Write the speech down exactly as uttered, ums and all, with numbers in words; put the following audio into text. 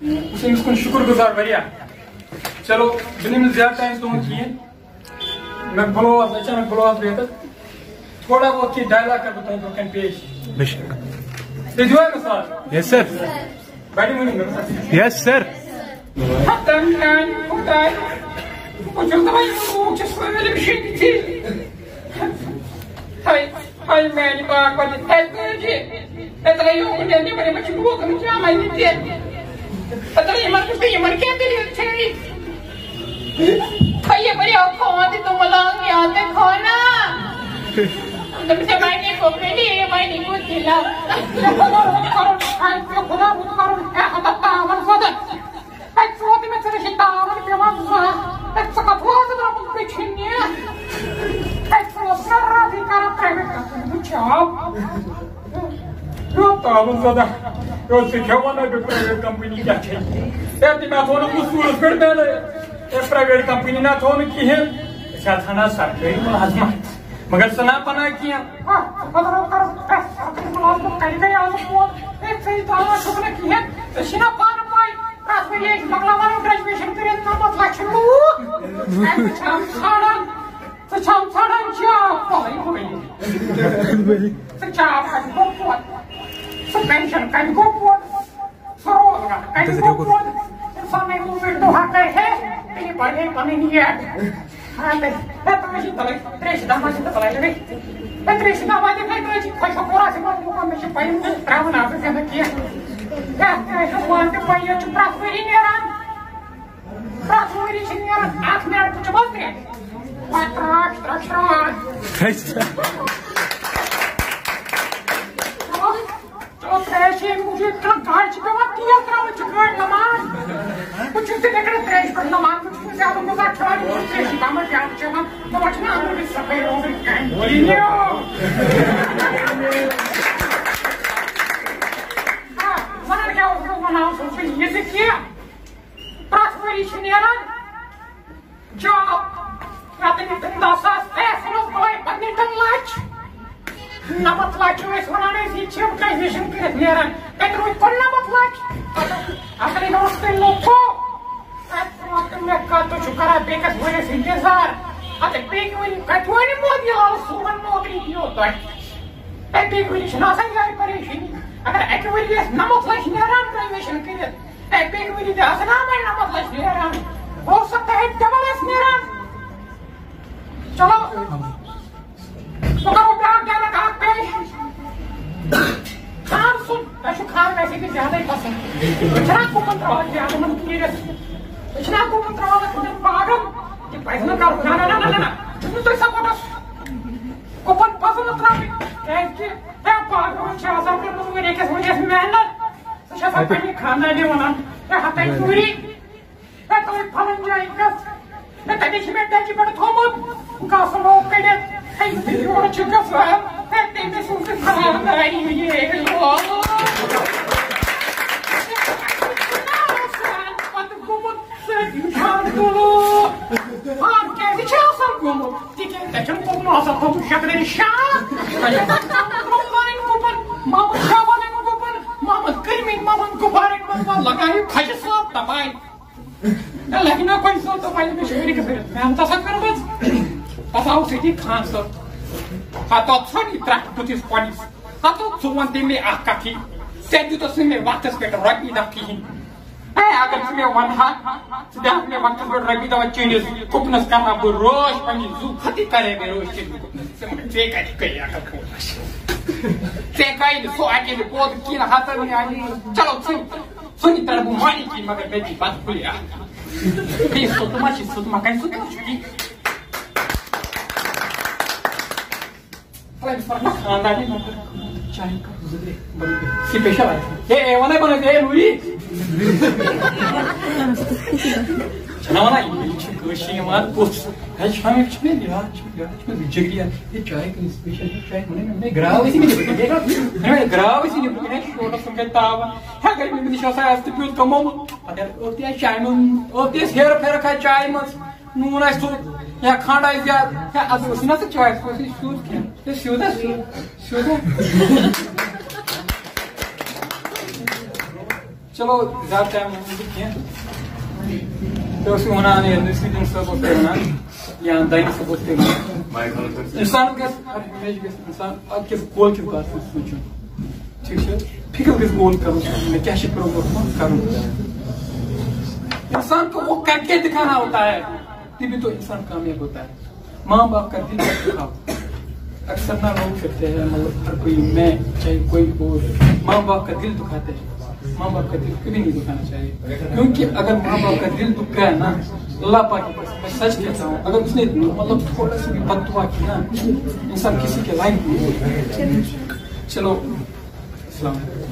بہٕ چھُس أمِس کُن شُکُر گُزار واریاہ۔ چلو، بہٕ نِمہٕ نہٕ زیادٕ ٹایم تُہُنٛد کِہیٖنۍ۔ مےٚ بُلوو اَز، اچانک بُلوو اَز بیٚیہِ تہٕ تھوڑا بہت کینٛہہ ڈایلاگ کَرٕ بہٕ تۄہہِ برٛونٛہہ کَنہِ پیش۔ بے شک۔ تُہۍ دِیِو حظ مےٚ ساتھ؟ یس سر۔ بَڑِ ؤنِو مےٚ ساتھ۔ یس سر۔ ہَتَن میٛانہِ خۄدایہِ، بہٕ چھُس دَپان، یِم لوٗکھ چھِ سٲلِم شٔنگِتھٕے۔ ہاے، ہاے میٛانہِ باغ پَتہٕ، ہے کٲجی، ہے ترٛٲیِو یوکُن نیٚبرِم، یِمَن چھِ لوٗکَن جمع ییٚتہِ۔ ہے ترٛٲیِو یِمَن، یِمَن کیٛاہ دٔلیٖل چھےٚ؟ ہے یَپٲرۍ آو فون تہِ تِمَن لاگنہٕ یاد تہِ فون نا۔ دوٚپُس، ہے وۄنۍ گٔے کوٚپ مےٚ، ہے وۄنۍ گوٚو دِلَس۔ ہے خۄدا، رُت کَرُن، ہے خۄدا، رُت کَرُن، ہے خۄدا، تاوَن خۄدا۔ ہے، ژٕ وَن تہٕ مےٚ، ژےٚ نَے چھُے تاوَن پٮ۪وان زانٛہہ۔ ہے، ژٕ کَتھ روزٕ درٛامُت مےٚ چھُے نِتھ؟ ہے، ژٕ اوسُکھ نا راتھٕے کران private company، بہٕ کیٛاہ؟ یو تاوَن زدہ، یو ژٕ کیٛاہ وَنان بہٕ private company کیٛاہ چھے؟ ہے، تہِ مےٚ تھوٚو نہٕ قصوٗرَس پٮ۪ٹھ بٮ۪نٕے۔ ہے، private company نہ تھوٚو نہٕ کِہیٖنۍ۔ أسۍ ہا ژھانٛڈان سرکٲری مُلازمت۔ مگر سُہ نہ بنان کینٛہہ۔ ہا، خۄدا رب کرُن، ہے، سرکٲری مُلازمت کَتہِ گٔے آز فون؟ ہے، ژٕے تاوان چھُکھ نہٕ کِہیٖنۍ۔ ژےٚ چھِی نا پانہٕ پَے، پرٛٮ۪تھ ؤری ٲسۍ مۄکلاوان graduation کٔرِتھ نَمَتھ لَچھ لوٗکھ۔ ہے، ژٕ چھَم ژھانٛڈان، ژٕ چھَم ژھانٛڈان جاب پَلَے پُلَے۔ ژٕ جاب کَتہِ گوٚو پوت؟ سُہ pension کَتہِ گوٚو پوت؟ سُہ روزگار کَتہِ گوٚو پوت؟ اِنسانَے وُہ مِنٹ دۄہَے ہے، تیٚلہِ بَڑے پَنٕنۍ یہِ۔ ہاں، ہے، ہے، تُہۍ چھِو تَلَے، ترٛیشہِ دَما چھِ تَلَے لَگے۔ ہے، ترٛیشہِ دَما تہِ ہے، تُہۍ چھِو خۄش کورا چھِ وَنان، لوٗکَن مےٚ چھِ پَیی، ترٛاوُن آسان زِندٕ کینٛہہ۔ ہے، تُہۍ چھِو وَنان تہِ پَیی، ییٚتہِ چھُ پرٛٮ۪تھ ؤری نیران۔ پرٛٮ۪تھ ؤری چھِ نیران اَکھ میٚڈ، چھِ بَس ترٛےٚ۔ پَتہٕ ترٛاش، ترٛاش، ترٛاش۔ چلو، ترٛیش چھِ اَمہِ موٗجوٗب کھیوٚن، گاڑِ چھِ پٮ۪وان تیل ترٛاوُن، چھِ گٲڑۍ نَمان۔ بہٕ چھُس تہِ لیکن ترٛیشہِ پٮ۪ٹھ نَمان، بہٕ چھُس نہٕ زیادٕ مُزاح کھٮ۪وان، بہٕ چھُس ترٛیشہِ کَمٕے زیادٕ چٮ۪وان۔ مےٚ وَنان چھُنہٕ اَمرُک سفید روزٕنۍ کَنہِ۔ یِیِو۔ آ، وَنان کیٛاہ اوسُس بہٕ وَنان، اوسُس بہٕ یہِ زِ کہِ پرٛٮ۪تھ ؤری چھِ نیران جاب، رٮ۪تہٕ نِٹن دَہ ساس، ہے، سُہ اوس بلاے پَتہٕ نِٹن لَچھ۔ نَمَتھ لَچھ چھِ أسۍ وَنان، أسۍ یہِ چھِ graduation کٔرِتھ نیران۔ تَتہِ روٗدۍ کُننَمَتھ لَچھ۔ اَصلی دوستٕے لوٚگ۔ اَتہِ ووت مےٚ کَتھ، تُہۍ چھِو کَران بیٚکِس ؤرِیَس اِنتِظار۔ اَدٕ بیٚکہِ ؤری کَتہِ وَنہِ مودی لال صٲبَن نوکری دِیو تۄہہِ؟ ہے، بیٚکہِ ؤری چھِنہٕ آسان یِہوٚے پریشٲنی۔ اگر اَکہِ ؤری اَسہِ نَمَتھ لَچھ نیران graduation کٔرِتھ، ہے، بیٚکہِ ؤری تہِ آسان آمٕتۍ نَمَتھ لَچھ نیران۔ ہو سکتا ہے double آسہِ نیران۔ چلو، بہٕ کَرو بیٛاکھ dialogue اَکھ پیش۔ خان سُنٛد، تۄہہِ چھُو خان ویسے تہِ زیادَے پَسنٛد۔ بہٕ چھُنا گُپَن ترٛاوان زیادٕ یِمَن کیٖرِس۔ بہٕ چھُنا گُپَن ترٛاوان یِمَن باغَن۔ یہِ پَزِ نہٕ کَرُن۔ نہ، نہ، نہ، نہ، نہ، نہ۔ چھُنہٕ تۄہہِ سپوٹَس۔ گُپَن پَزَن نہٕ ترٛاوٕنۍ۔ کیٛازِکہِ ہے، پاگلَن چھِ آسان کٔرمٕژ ؤرۍ أکِس ؤرِیَس محنت۔ سُہ چھِ آسان پنٛنہِ خانٛدارنہِ وَنان، ہے، ہَتَے ژوٗری، ہے، تُہۍ پھَلٲنۍ جایہِ گژھ۔ ہے، تَتہِ چھِ مےٚ ڈیٚکہِ پٮ۪ٹھ تھوٚمُت، گاسہٕ لوٚگ کٔڑِتھ۔ ہے، یُتھُے یورٕ چھُ گژھان، ہے، تٔمِس اوس یہِ خانٛداری یہِ لول۔ پَتہٕ گوٚمُت سۭتۍ وٕچھان تُلو۔ آب کیٛازِ چھِ آسان گوٚمُت؟ تِکیٛازِ تَتہِ چھُنہٕ توٚمُل آسان کھوٚمُت شَکرِ شاہ۔ تَتہِ چھُ آسان توٚمُل وارٕنۍ گُپَن، محمد شاہ وارٕنۍ گُپَن، محمد کٔرمٕتۍ محمد گُبارٕنۍ گُپَن، لگان یہِ کھَجہِ صٲب تَپاے۔ مےٚ لَگہِ نہ کُنہِ سۭتۍ تَپاے، مےٚ چھِ ؤری کِس ؤرِیَس محنت آسان کٔرمٕژ۔ پَتہٕ آوُس ییٚتی خان صٲب۔ پَتہٕ آو ژھوٚن یہِ ترٛٹھ بٕتھِس پنٛنِس۔ ہَتو ژٕ وَن تٔمۍ مےٚ اَکھ کَتھٕے، ژےٚ دیُتُتھ نہٕ مےٚ وقتَس پٮ۪ٹھ رۄپیہِ دَہ کِہیٖنۍ۔ ہے، اگر ژٕ مےٚ وَنہٕ ہا، ژٕ دِہَکھ مےٚ وقتَس پٮ۪ٹھ رۄپیہِ دَہ، چٲنِس گُپنَس کَرٕ ہا بہٕ رٲچھ، پنٛنہِ زُو کھۄتہٕ کَرٕ ہے مےٚ رٲچھ چٲنِس گُپنَس۔ ژٕ وَن، ژےٚ کَتہِ گٔیے اَکھ کٲم؟ ژےٚ گٔیے نہٕ سُہ اَکے نہٕ پوٚت کِہیٖنۍ، ہَتَن یعنی۔ چلو، ژٕ، ژٕ نہٕ تَرٕ بہٕ مانی کِہیٖنۍ، مگر مےٚ دی پَتہٕ کُلہِ اَکھ۔ بیٚیہِ سُہ تہٕ ما چھِ، سُہ تہٕ ما کَرِ سُہ تہٕ ما چھُ ٹھیٖک۔ خانٛدارنہِ مےٚ کوٚر چاے کپ زٕ ترٛےٚ بنٲوِتھ۔ Special آسہِ۔ ہے، اے وَنَے بنٲوِتھ، اے نوٗری۔ چھَنا وَنان، یہِ چھِ کٲشِر یِوان کُس؟ ہے، چھَنہٕ، چھَنہٕ یاد، چھُ یاد، چھُ جگری۔ یہِ چاے کٕنہِ special، یہِ چاے وَنَے مےٚ، مےٚ گرٛاو ٲسی نہٕ، مےٚ گرٛاو ٲسی نہٕ، مےٚ شوٹَس سُنٛد گَرِ تاوَن۔ ہے، گَرِ مےٚ نِش آسان اَسہِ تہِ پیوٚت کَمومُت۔ پَتہٕ ییٚلہِ اوٚت یہِ آسہِ چایہِ منٛز، اوٚت یہِ آسہِ ہیرٕ پھیرٕ کھایہِ چایہِ منٛز۔ نوٗن آسہِ سُہ یا کھنٛڈ آسہِ زیادٕ، یا اَدٕ اوس نہ سُہ چاے، سُہ اوس یہِ سیوٚد کھٮ۪ن۔ یہِ سیوٚد آسہِ سیوٚد، سیوٚد آسہِ۔ چلو، زیادٕ ٹائم وَنہٕ نہٕ بہٕ کینٛہہ۔ تُہۍ ٲسِو وَنان، ییٚلہِ نصیٖر صٲب اوس تۄہہِ وَنان، یا دانہِ صٲب اوس تۄہہِ وَنان، اِنسان گژھِ ہر ہمیشہِ گژھِ اِنسان اَکھ کِس گول کِس بارس منٛز سونٛچُن۔ ٹھیٖک چھا؟ فکر گژھِ گول کَرُن، مےٚ کیٛاہ چھُ برونٛہہ برونٛہہ کُن کَرُن۔ انسان کو وہ کر کے دکھانا ہوتا ہے، تبھی تو انسان کامیاب ہوتا ہے۔ ماں باپ کا دل مت دکھاؤ۔ اکثر نا لوگ کرتے ہیں، مطلب ہر کوئی، میں چاہے کوئی اور، ماں باپ کا دل دکھاتے ہیں، ماں باپ کا دل کبھی نہیں دکھانا چاہیے، کیونکہ اگر ماں باپ کا دل دکھ گیا نا، اللہ پاک کی قسم، میں سچ کہتا ہوں، اگر اس نے مطلب تھوڑا سا بھی بد دعا کی نا، انسان کسی کے لائق نہیں ہوتا۔ چلو، السلام علیکم۔